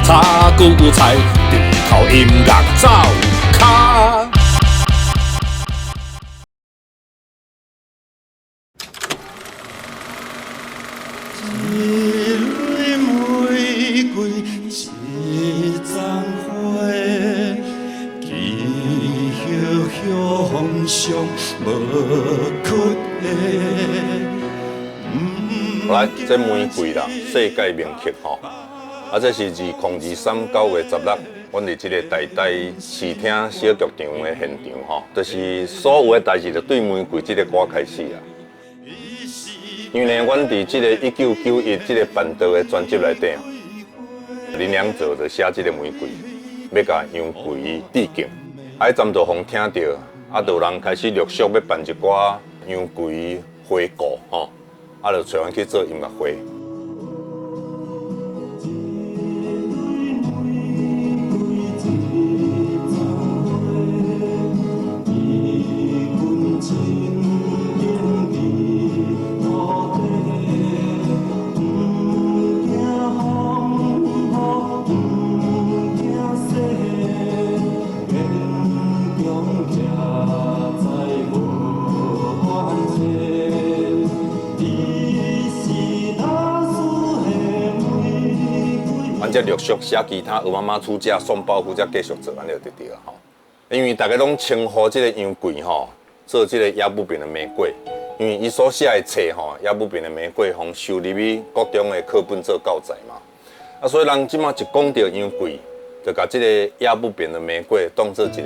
炒韭菜，日头音乐走跤。一蕊玫瑰，一丛花，枝叶向上无屈的。来，這玫瑰啦，世界名曲吼。啊，這是2023 9月16，阮佇這个台大視聽小劇場的現場吼，就是所有的代誌就對玫瑰這个歌開始啊。因為呢，阮佇這个1991這个辦桌的專輯內底，林良澤就寫這个玫瑰，欲共楊貴致敬。啊，彼陣就予聽著，啊，就有人開始陸續欲辦一寡楊貴回顧吼，啊，就揣阮去做音樂會。阮才陸續寫其他，吳媽媽出嫁、送包袱，才繼續做，按呢就對了吼。因為大家攏稱呼這個楊貴吼，做這個壓不平的玫瑰，因為伊所寫的冊吼，壓不平的玫瑰，予收入去國中的課本做教材嘛。啊，所以人這馬一講著楊貴，就共這个壓不平的玫瑰當做一个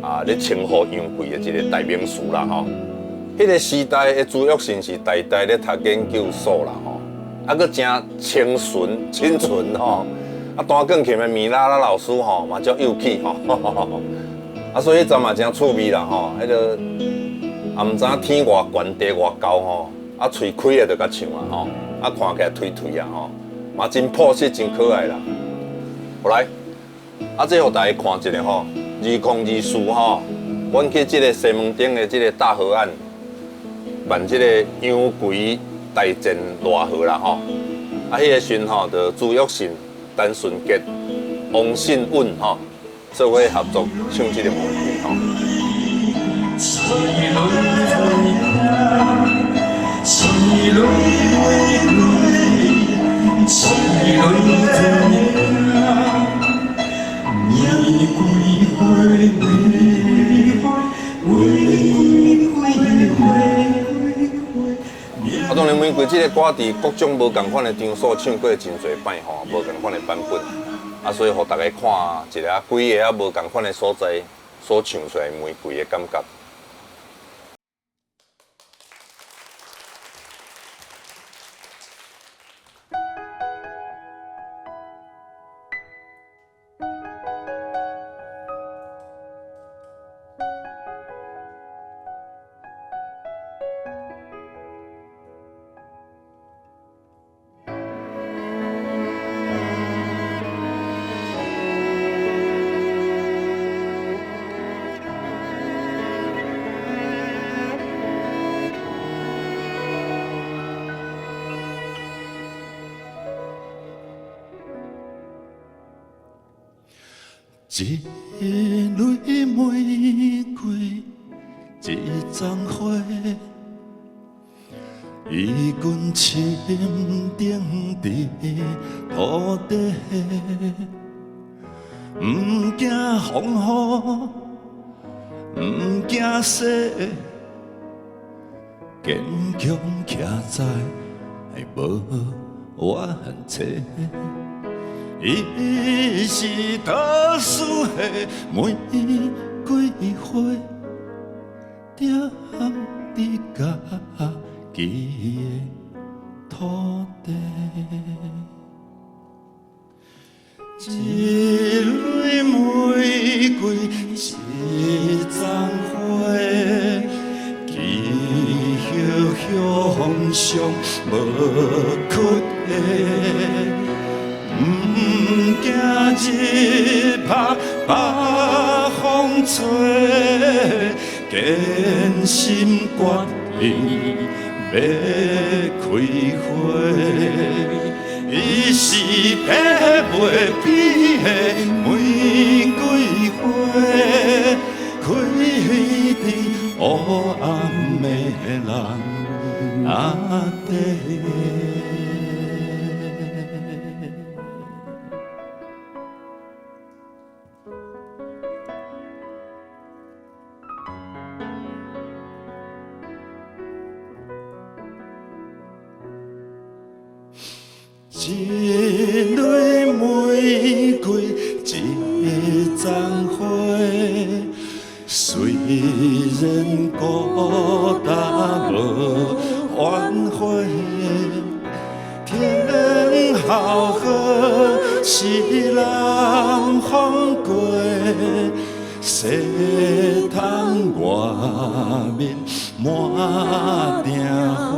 啊咧稱呼楊貴的一个代名詞啦吼。彼个時代的朱育信是台大咧讀研究所啦吼。啊，閣誠清純清純吼，啊，彈鋼琴的米拉拉老師吼嘛足有趣吼，啊，所以彼陣嘛誠趣味啦吼，彼个也毋知影天偌懸地偌高吼，啊，喙開的就共唱啊吼，啊，看起來頹頹啊吼，嘛真樸實真可愛啦。好來，啊，這予大家看一下吼，2024吼，阮去這个西門町的這个大河岸辦這个楊貴大戰賴河啦吼，啊，彼个時陣吼，就朱育信、陳順傑、王信允吼，做伙合作唱這个玫瑰吼。啊，當然玫瑰這个歌佇各種無仝款的場所唱過真濟擺吼，無仝款的版本，啊，所以予大家看一下幾个啊無仝款的所在所唱出來玫瑰的感覺。一蕊玫瑰，一丛花，伊根深钉佇土地，毋惊風雨，毋驚雪，堅強徛在無怨嗟。伊是特殊的玫瑰花，點佇家己的土地。一蕊玫瑰，一叢花，枝葉向上無屈的。毋驚日曬北風吹，堅心決意欲開花。伊伊是白袂变的玫瑰花，开佇黑暗的人内底。一蕊玫瑰，一丛花，虽然孤单无挽回，天后好是南风过，西窗外面满埕花。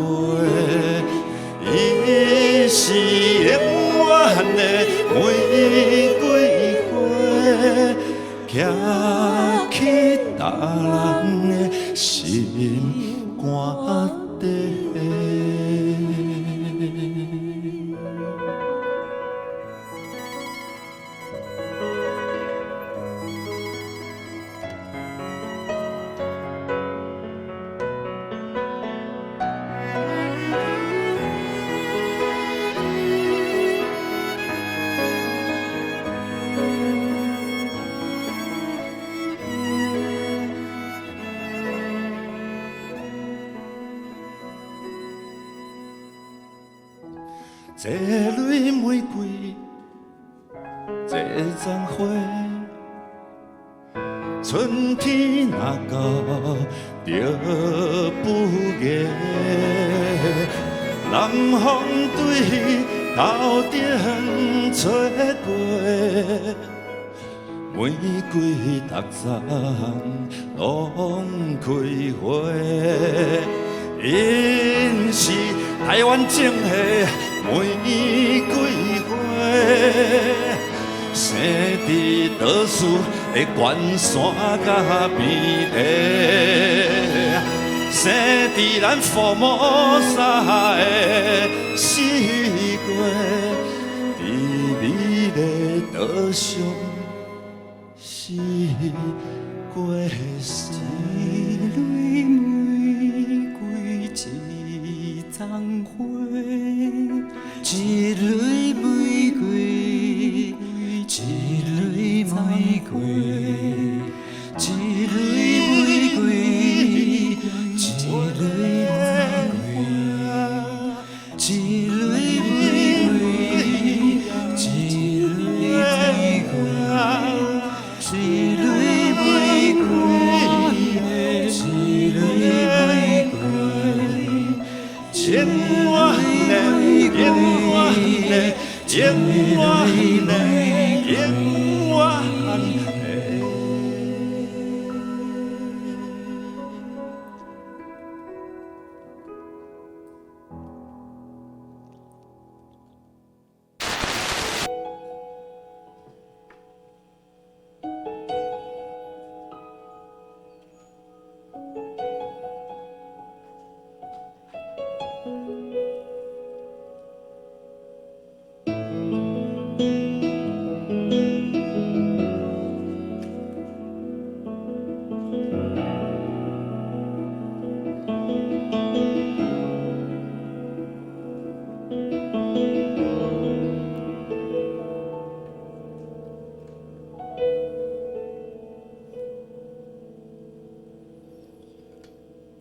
伊是永远的玫瑰花，徛去别人的心肝底。这蕊玫瑰，这丛花，春天若到就不芽。南风对头顶吹过，玫瑰逐丛拢开花。𪜶是台湾种的玫瑰花，生伫岛屿的悬山佮平地，生伫咱福摩沙的四季，伫美丽岛上四季生。一蕊玫瑰，一丛花，一蕊玫瑰，一蕊玫瑰，一蕊玫瑰，一蕊玫瑰，一蕊玫瑰，一蕊玫瑰，一蕊玫瑰，一蕊玫瑰，永远的，永远的，永远的，永远的。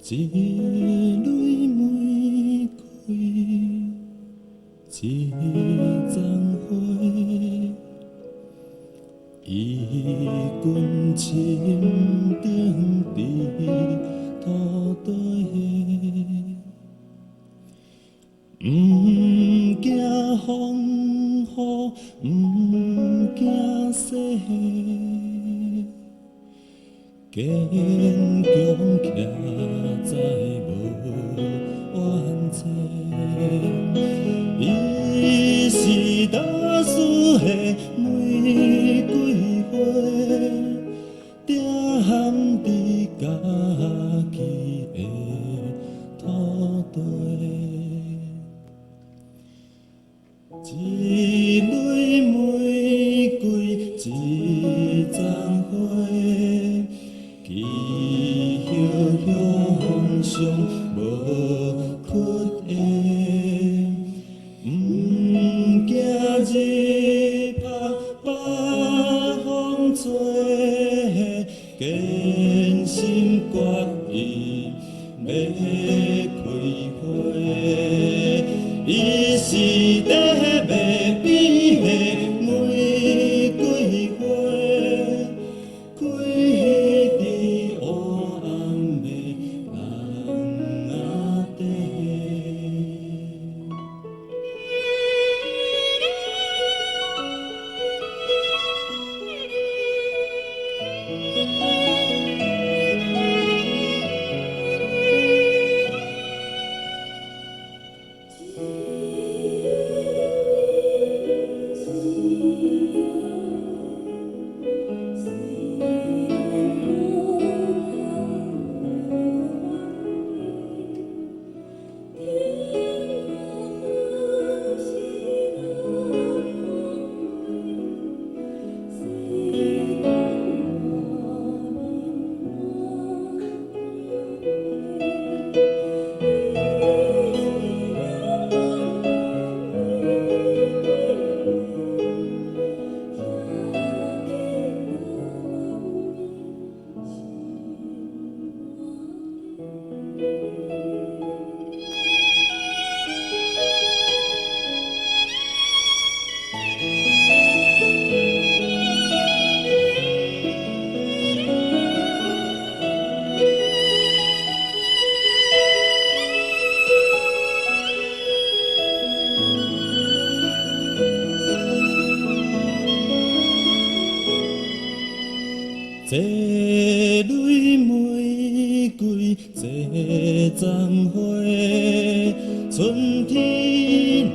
一蕊玫瑰，一丛花，伊根深种伫土地，毋惊风雨，毋惊雪。坚强徛在无怨嗟，伊是大树的玫瑰花，点伫家己的土地。一一蕊玫瑰一丛花，枝叶向上無屈的，毋驚日曬北風吹，堅心決意欲開花。伊是地袂變的玫瑰花，開佇烏暗的人仔底。這蕊玫瑰，這叢花，春天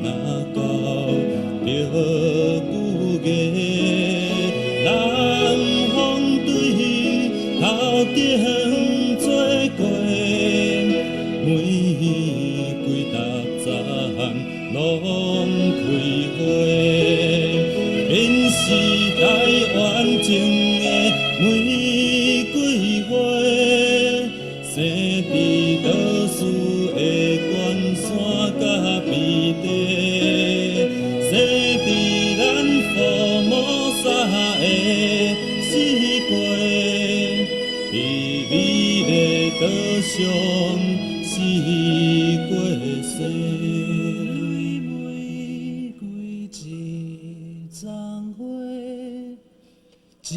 若到就久月。南風對頭頂吹過，玫瑰逐叢攏開花，恁是台灣種的玫瑰花，生佇多士的懸山佮平地，生佇咱福摩薩的四季，佇美麗島上四過世。玫瑰一叢花，一